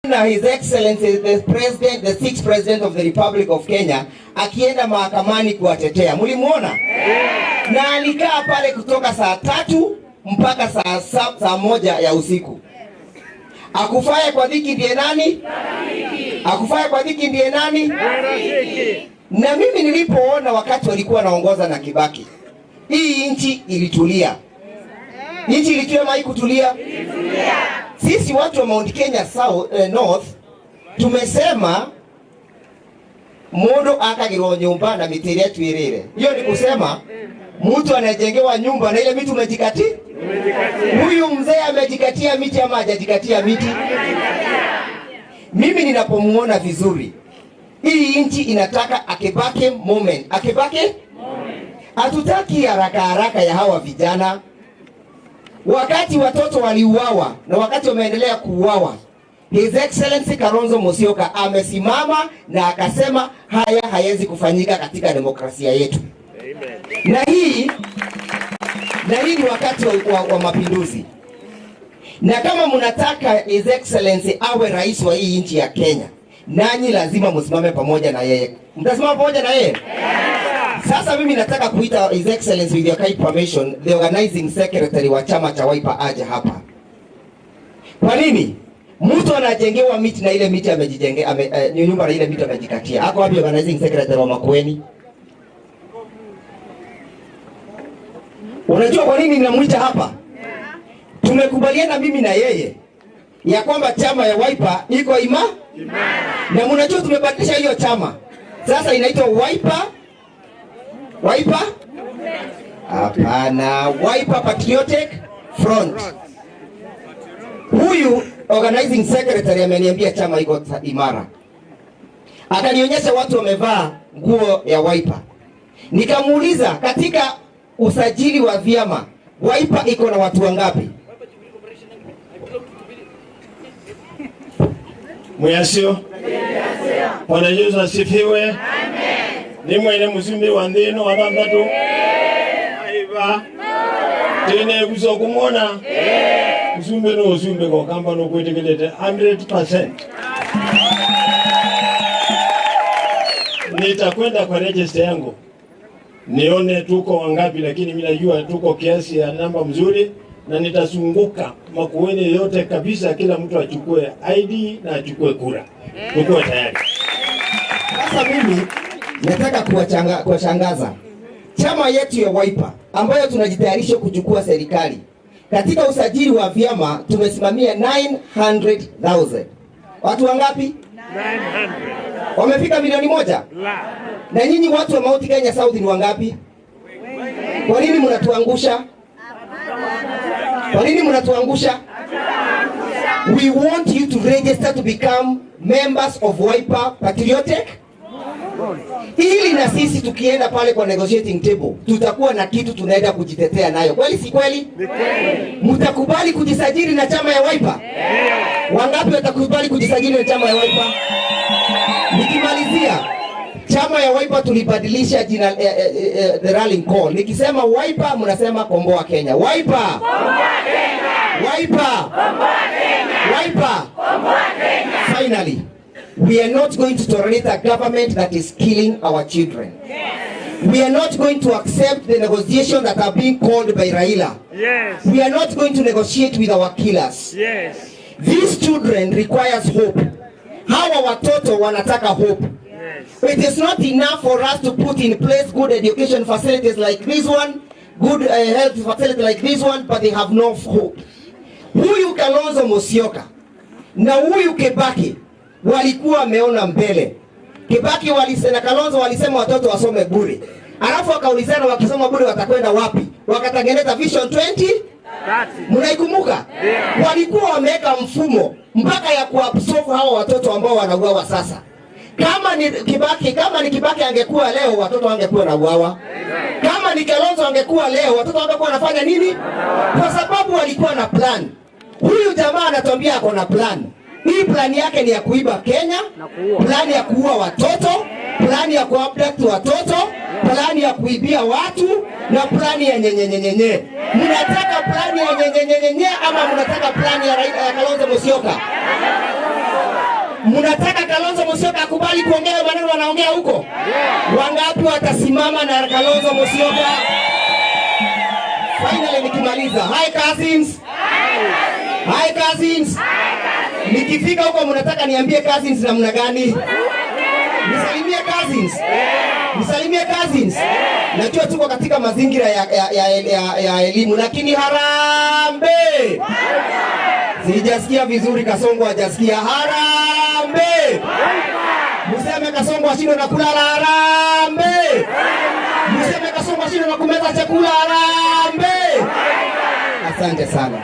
His Excellency the President, the sixth President of the Republic of Kenya akienda mahakamani kuwatetea. Mlimuona? Yeah. Na alikaa pale kutoka saa 3 mpaka saa 1 ya usiku. Akufaye kwa dhiki ndiye nani? Akufaye kwa dhiki ndiye nani? Na mimi nilipoona wakati walikuwa wanaongoza na Kibaki, hii nchi ilitulia. Nchi ilitulia ama haikutulia? Sisi watu wa Mount Kenya South, North tumesema mundu akagirwo nyumba na miti iria twirire. Hiyo ni kusema mtu anajengewa nyumba na ile miti umejikati. Huyu mzee amejikatia miti ama hajajikatia miti? Mimi ninapomuona vizuri, hii nchi inataka a Kibaki moment. A Kibaki hatutaki haraka haraka ya hawa vijana. Wakati watoto waliuawa na wakati wameendelea kuuawa, His Excellency Kalonzo Musyoka amesimama na akasema haya hayawezi kufanyika katika demokrasia yetu. Na hii ni wakati wa mapinduzi, na kama mnataka His Excellency awe rais wa hii nchi ya Kenya, nanyi lazima msimame pamoja na yeye. Mtasimama pamoja na yeye? Sasa mimi nataka kuita His Excellency, with your kind permission, the organizing secretary wa chama cha Wiper aje hapa. Kwa nini? Mtu anajengewa miti na ile miti amejijengea nyumba na ile miti amejikatia. Ako wapi organizing secretary wa Makueni? Unajua kwa nini ninamuita hapa? Tumekubaliana mimi na yeye ya kwamba chama ya Wiper iko ima na mnajua tumebadilisha hiyo chama. Sasa inaitwa Wiper. Wiper? Hapana, Wiper Patriotic Front. Huyu organizing secretary ameniambia chama iko imara, akanionyesha watu wamevaa nguo ya Wiper. Nikamuuliza katika usajili wa vyama Wiper iko na watu wangapi? Muyasio. Bwana Yesu asifiwe. Amen. Ni mwene musumbi wa nthino wa thanthatu aiva tene kuso kumwona musumbi no usumbi kokamba no kwitikilite 100%. Nitakwenda kwa register yangu nione tuko wangapi, lakini mimi najua tuko kiasi ya namba mzuri, na nitazunguka Makueni yote kabisa, kila mtu achukue ID na achukue kura. Tuko tayari. Sasa mimi nataka kuwashangaza chama yetu ya Wiper ambayo tunajitayarisha kuchukua serikali. Katika usajili wa vyama tumesimamia 900,000. Watu wangapi? 900. Wamefika milioni 1? Na nyinyi watu wa Mount Kenya South ni wangapi? Kwa nini mnatuangusha? Kwa nini mnatuangusha? We want you to register to become members of Wiper Patriotic, ili na sisi tukienda pale kwa negotiating table tutakuwa na kitu tunaenda kujitetea nayo. Kweli si kweli? Mtakubali kujisajili na chama ya Wiper? Wangapi watakubali kujisajili na chama ya Wiper? Nikimalizia, chama ya Wiper tulibadilisha jina, the rallying call. Nikisema Wiper mnasema komboa Kenya. Wiper! Wiper! Wiper! Finally, we are not going to tolerate a government that is killing our children. We are not going to accept the negotiations that are being called by Raila. We are not going to negotiate with our killers. These children requires hope. Hawa watoto wanataka hope. It is not enough for us to put in place good education facilities like this one, good health facility like this one, but they have no hope. Huyu Kalonzo Musyoka na huyu Kibaki walikuwa wameona mbele. Kibaki walisema, Kalonzo walisema watoto wasome bure, alafu wakaulizana wakisoma bure watakwenda wapi? Wakatengeneza Vision 20. Mnaikumbuka? Walikuwa wameweka mfumo mpaka ya kuabsorb hawa watoto ambao wanauawa sasa. Kama ni Kibaki angekuwa leo watoto wangekuwa wanauawa. Kama ni Kalonzo angekuwa leo watoto wangekuwa wanafanya nini? Kwa sababu walikuwa na plan. Huyu jamaa anatuambia ako na plan. Hii plan yake ni ya kuiba Kenya, plan ya kuua watoto, plan ya kuabduct watoto, plan ya kuibia watu na plan ya nyenyenyenyenye. Mnataka plan ya nyenyenyenyenye ama mnataka plan ya Raila ya Kalonzo Musyoka? Mnataka Kalonzo Musyoka akubali kuongea maneno wanaongea huko? Wangapi watasimama na Kalonzo Musyoka? Finally nikimaliza. Hi cousins. Hi cousins. Nikifika huko mnataka niambie cousins namna gani? Nisalimie cousins. Nisalimie cousins. Najua tuko katika mazingira ya elimu, lakini harambee. Sijasikia vizuri, Kasongo hajasikia. Harambee. Museme Kasongo ashindwe na kulala. Harambee. Museme Kasongo ashindwe na kumeza chakula. Harambee. Asante sana.